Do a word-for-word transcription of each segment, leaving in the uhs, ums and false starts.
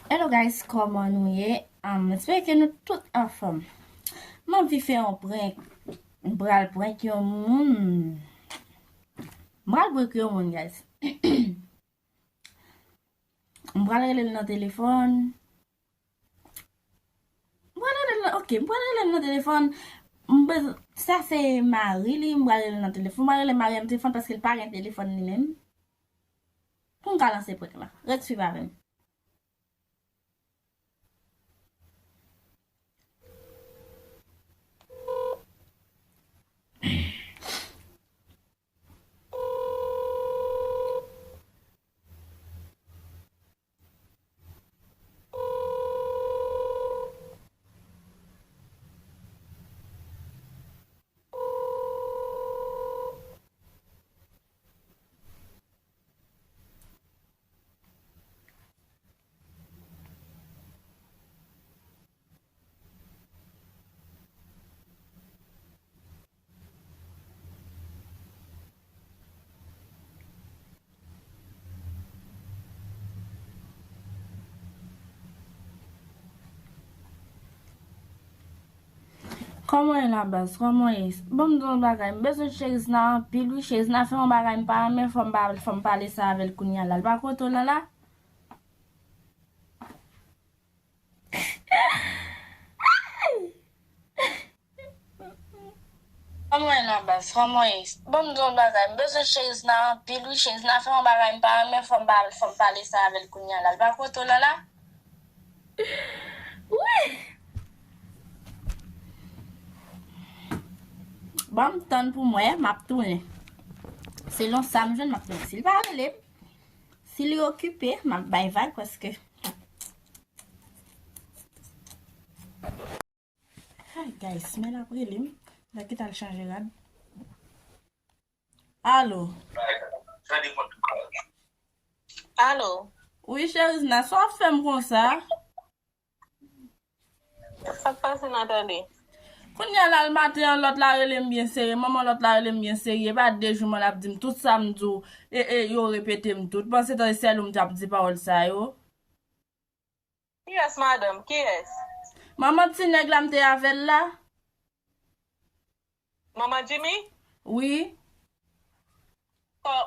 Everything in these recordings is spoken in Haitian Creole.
Hello guys, kòman nou ye? Um, m espere ke nou tout anfòm. M anvi fè yon prank. M pral prank yon moun. M pral prank yon moun, guys. M pral rele l nan telefòn. M pral rele l nan, ok, m pral rele l nan telefòn. M bez-, sa se mari li, m pral rele l nan telefòn. M pral rele mari an nan telefòn paske l pa gen telefòn li menm. Pou m ka lanse prank la. Ret swiv avè m. Kòman w ye la baz? Kòman w ye? Ban m di w yon bagay. M bezwen Cherizna anpil wi. Cherizna fè yon bagay m pa renmen, fò m pa, fò m pale sa avè l kounye a la. L pa kote w la la? Kòman w ye la baz? Kòman w ye? Ban m di w yon bagay. M bezwen Cherizna anpil wi. Cherizna fè yon bagay m pa renmen, fò m pa, fò m pale sa avè l kounye a la. L pa kote w la la? Wi. Ban m tann pou m wè, m ap tounen. Selon sa m jwenn, m ap tounen. Si l pa rele m, si li okipe, m ap bay vag paske. Ay, guys, men l ap rele m. Mwen kite al chanje rad. Alo. Alo. Wi, Cherizna, sa w ap fè m konsa? Sa k pase, Nathalie? Kounye a la, l maten an, lòt la rele m byen serye, manman lòt la rele m byen serye, e pa de jou manman l ap di m tout sa m di w, e, e, yo repete m tout. Panse tan e sèl ou m t ap di pawòl sa yo. Kiyès, madanm? Kiyès? Manman ti nèg la m te avè l la. Manman Jimmy? Wi. Kò,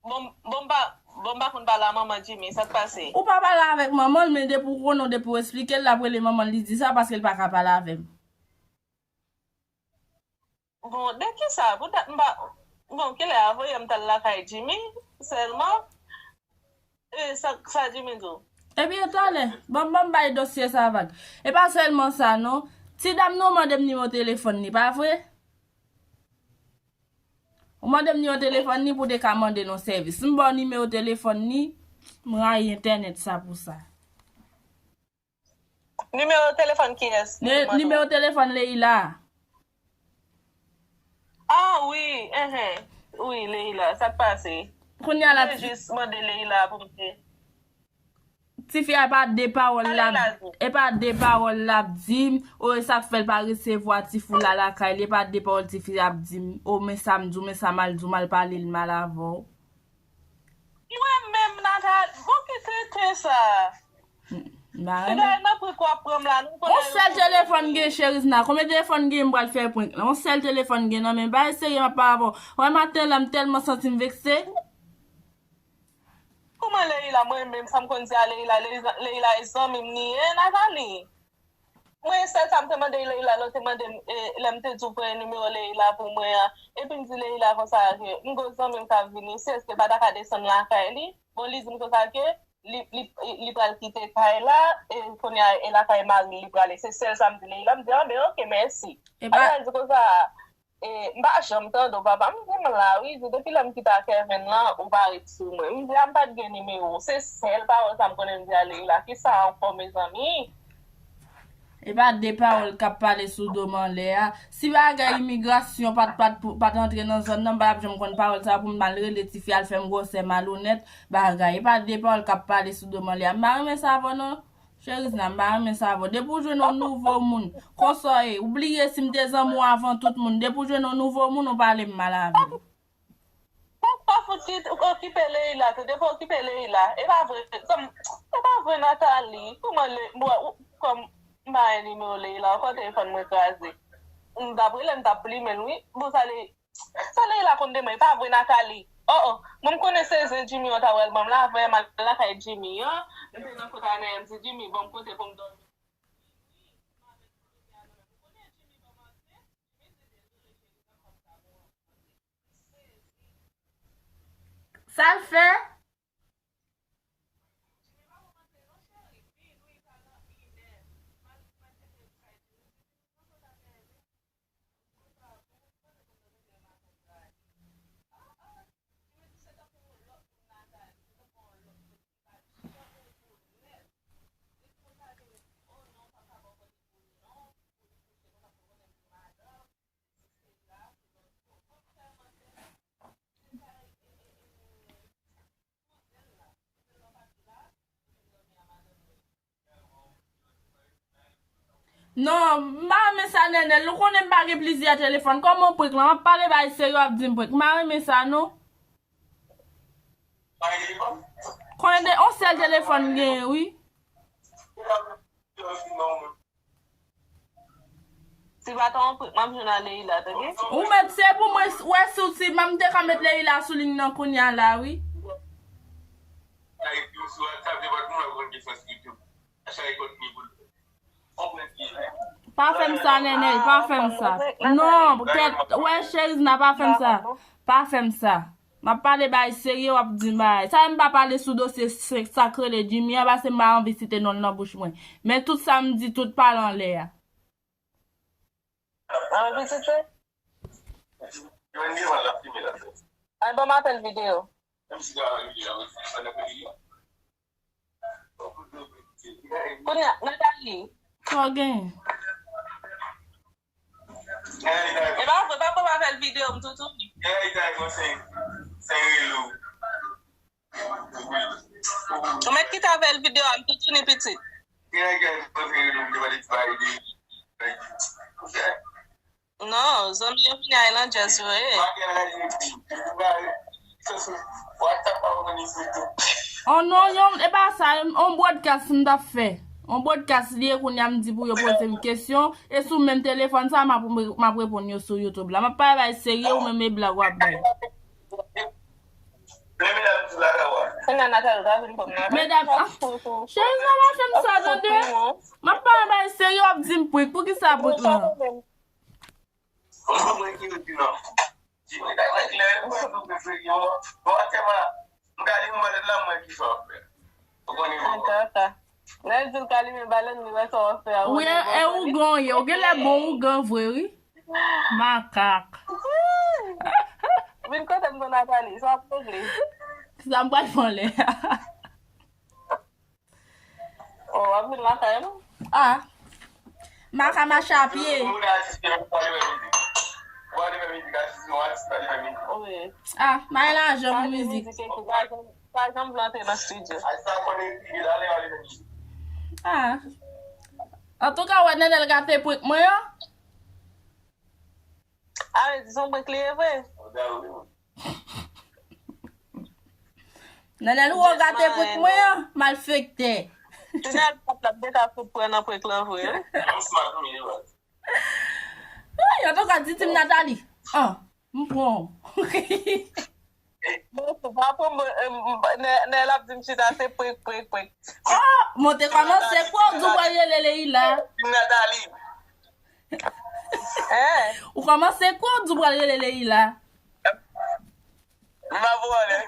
bon, bon, m pa, bon, m pa konn pale a manman Jimmy, sa k pase? Ou pa pale avèk manman l, men depi w konnen, depi w esplike l, l ap rele manman l, li di sa paske l pa ka pale avè m. Bon, de kisa? Poutèt m pa, bon, kilè a voye m t al lakay Jimmy sèlman? E, sa, sa Jimmy di w? Ebyen, talè, ban m, ban m bay dosye sa vag. E pa sèlman sa, non. Ti dam nan, ou mande m nimewo telefòn li, pa vre? Ou mande m nimewo telefòn li pou w te ka mande l yon sèvis. M ba w nimewo telefòn li, m rayi entènèt sa pou sa. Nimewo telefòn kiyès? Ni-, nimewo telefòn Leila. Ah, wi, enhen. Wi, Leila, sa k pase? Kounye a la, m te jis mande Leila pou m te. Tifi a pa de pawòl l ap, e pa de pawòl l ap di m, o e sa k fè l pa resevwa tifi w la lakay li, e pa de pawòl tifi a ap di m, o men sa m di w, men sa m al di w, m al pale l mal avè w. Mwen menm, Nathalie, bon ki tenten sa. M pa renmen. Nan pri kwa pran m la, nou konnen. Yon sèl telefòn gen, Cherizna. Konbyen telefòn gen, m pral fè prank lan? Yon sèl telefòn gen nan men. Bay serye, m ap pale avè w. Wè maten la, m tèlman santi m vekse. Kòman Leila, mwen menm, sa m konn di a Leila, Leila, Leila e zanmi m li ye, Nathalie. Mwen, sèl sa m te mande Leila, lè w te mande m, e, lè m te di w voye nimewo Leila pou mwen an, epi m di Leila konsa ke m gon zanmi m k ap vini, si èske m pa ta ka desann lakay li? Bon, li di m konsa ke li, li, li pral kite kay la, e kounye a, e lakay mari l li prale. Se sèl sa m di Leila, m di, anben, oke, mèsi. Epa. Apre l di konsa, E, m pa janm tande w, papa. M di, m la, wi. Di, depi lè m kite a Kevin lan, ou pa ret sou mwen. M di, a, m pa t gen nimewo w. Se sèl pawòl sa m konnen m di a Leila. Kisa ankò, mezanmi? E pa de pawòl k ap pale sou do m anlè a. Si bagay imigrasyon pa t, pa t, pa t antre nan zòn nan, m pa t ap janm konn pawòl sa pou m al rele tifi al fè m gwosè malonèt, bagay. E pa de pawòl k ap pale sou do m anlè a. M pa renmen sa avè w, non. Cherizna, m pa renmen sa avè w. Depi w jwenn yon nouvo moun, konsa w ye, ou bliye si m te zanmi w avan tout moun. Depi w jwenn yon nouvo moun, ou pale m mal avè l. Pa, pa fout ki, okipe Leila tou. Depi w okipe Leila, e pa vre. Kòm, e pa Nathalie, kòman le, mwen, ou, kòm m pa gen nimewo Leila, ankò telefòn mwen kraze. M t ap rele, m t ap plimen l, wi. Bon, sa le, sa Leila konn de mwen, e pa vre, Nathalie? Oh, oh, mwen m konnen se zen Jimmy an ta pral ban m la, avè m al lakay Jimmy an, m te nan kot Anaël, m di, Jimmy, ban m kote pou m dòmi. Sa l fè? Non, m pa renmen sa, Nènèl. Ou konnen m pa gen plizyè telefòn. Kòman w prank lan? M ap pale bagay serye, w ap di m prank. M pa renmen sa, non. Konnen de, on sèl telefòn m genyen, wi. Si pa ta yon prank, m ap jwenn a Leila, tande? Ou mèt se pou mwen, wè si w, si m te ka met Leila sou liy nan kounye a la, wi. Pa fè m sa, Nènèl, pa fè m sa. Non, kèt, wè, Cherizna, pa fè m sa. Pa fè m sa. M ap pale bagay serye, w ap di m bagay. Sa m pa pale sou dosye se-, sa k rele Jimmy an, paske m pa anvi site non l nan bouch mwen. Men tout sa m di, tout pale anlè a. Anvi site? Al ban m apèl videyo. Kounye a, Nathalie. Sa w gen? E pa vre, pa pran apèl videyo m toutou. Ou mèt kite apèl videyo a, m toutou ni pitit. Non, zanmi yo vini Islanders yo ye. Oh non, yon, e pa sa, yon broadcast m t ap fè. Yon broadcast li ye, kounye a m di pou yo poze m kesyon, e sou menm telefòn sa, m ap, m ap reponn yo sou YouTube la. M ap pale bagay serye, ou menm e blag w ap bay. Kounye a Nathalie ta vin kòm nan. Medam, ah, Cherizna pa fè m sa, tande. M ap pale bagay serye, w ap di m prank. Poukisa prank lan? Mwen ki di non. Di mwen ta mwen klè, mwen nou prefere yo. Bon, atè mwen la. M ka li mwen la mwen ki sa w ap fè. Ou konnen mwen. Kaka. Lè l di l ka limen balèn, li wè sa w ap fè a. Wi, e ougan w ye. Ou genlè bon ougan vre, wi. Makak. Vin kote m non, Nathalie, sa w ap regle? Sa m pral fè anlè a? Oh, w ap vin lakay nou? Ah. M pa ka mache a pye. Wi. Ah, m pa gen lajan pou mizik. Pa janm, pa janm vle antre nan estidyo. Ah. Antouka, w wè Nènèl gate prank mwen an. A, men di se yon prank li ye vre. Nènèl, ou gate prank mwen an, malfektè. Nènèl, pap la, te ka fout pran nan prank lan vre, wi. Ay, antouka, di Team Nathalie. Ah, m pran w. Bon, pa pran mwen, nè, nè l ap di m chita, se prank, prank, prank. Oh, mwen te kòmanse kwè w di w pral rele Leila. Team Nathalie. Hein? Ou kòmanse kwè w di w pral rele Leila. M ap wè,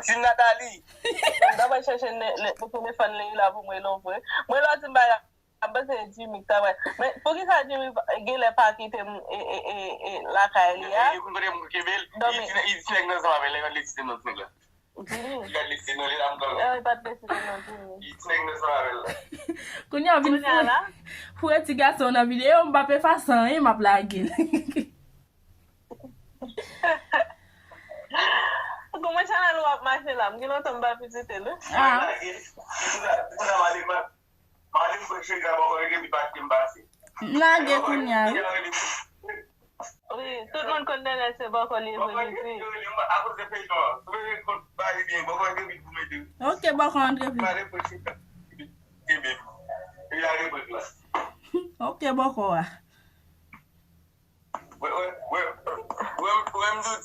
Team Nathalie. M ta pral chèche ne, ne, telefòn Leila pou mwen, non, vre. Mwen, lè w di m bagay, m panse se Jimmy k ta pral. Men, poukisa Jimmy pa, genlè pa kite m, e, e, e, e, lakay li a? Dòmi. Li di nèg nan zanm avè l, li di nèg nan zanm avè l. Jimmy. Li pa t deside non, Jimmy. Kounye a vin fou. Fou ti gason nan videyo, m p ap efase anyen, m ap lage l. Kòman chanèl ou ap mache la? M gen lontan m pa vizite l. Ah. M lage kounye a, wi. Wi, tout moun konn Nènèl se bòkò li vre, li di. Ok, bòkò antre pli. Kenbe. Li lage brik la. Ok, bòkò a. Wè, wè, wè, wè, wè, m di w,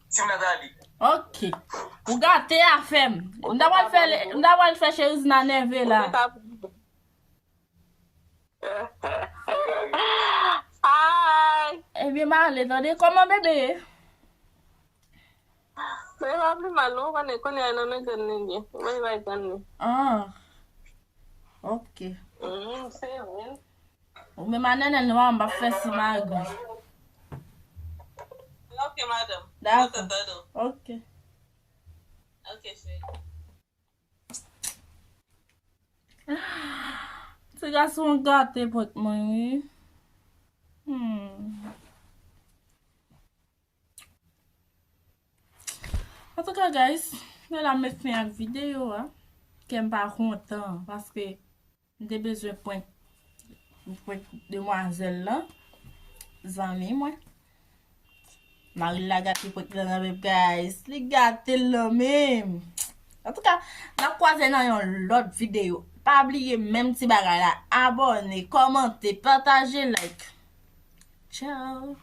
Team Nathalie. Ok. Ou gate afè m. M ta pral fè, m ta pral fè Cherizna nève la. Ay, Ebyen, m ale, tande. Kòman bebe ye? men pa pli mal, non, konnen, konnen a nan men grann li ye. Mwen li bay grann li. Ah. Ok. Mm, se vre. Ou menm a nènèl nwa, m p ap fè si magri. Ok, madam. Dakò. Mwen tande w. Ok. Ok, cheri. Ti gason an gate prank mwen, wi. Hmm. Antouka, guys, mwen la met fen ak videyo a. Kè m pa kontan, paske m te bezwen prank, prank demwazèl lan. Zanmi mwen. Mari l la gate prank lan nan men, guys. Li gate l nan men. Antouka, n ap kwaze nan yon lòt videyo. Pa bliye menm ti bagay la. Abòne, kòmante, pataje, like. Tchao.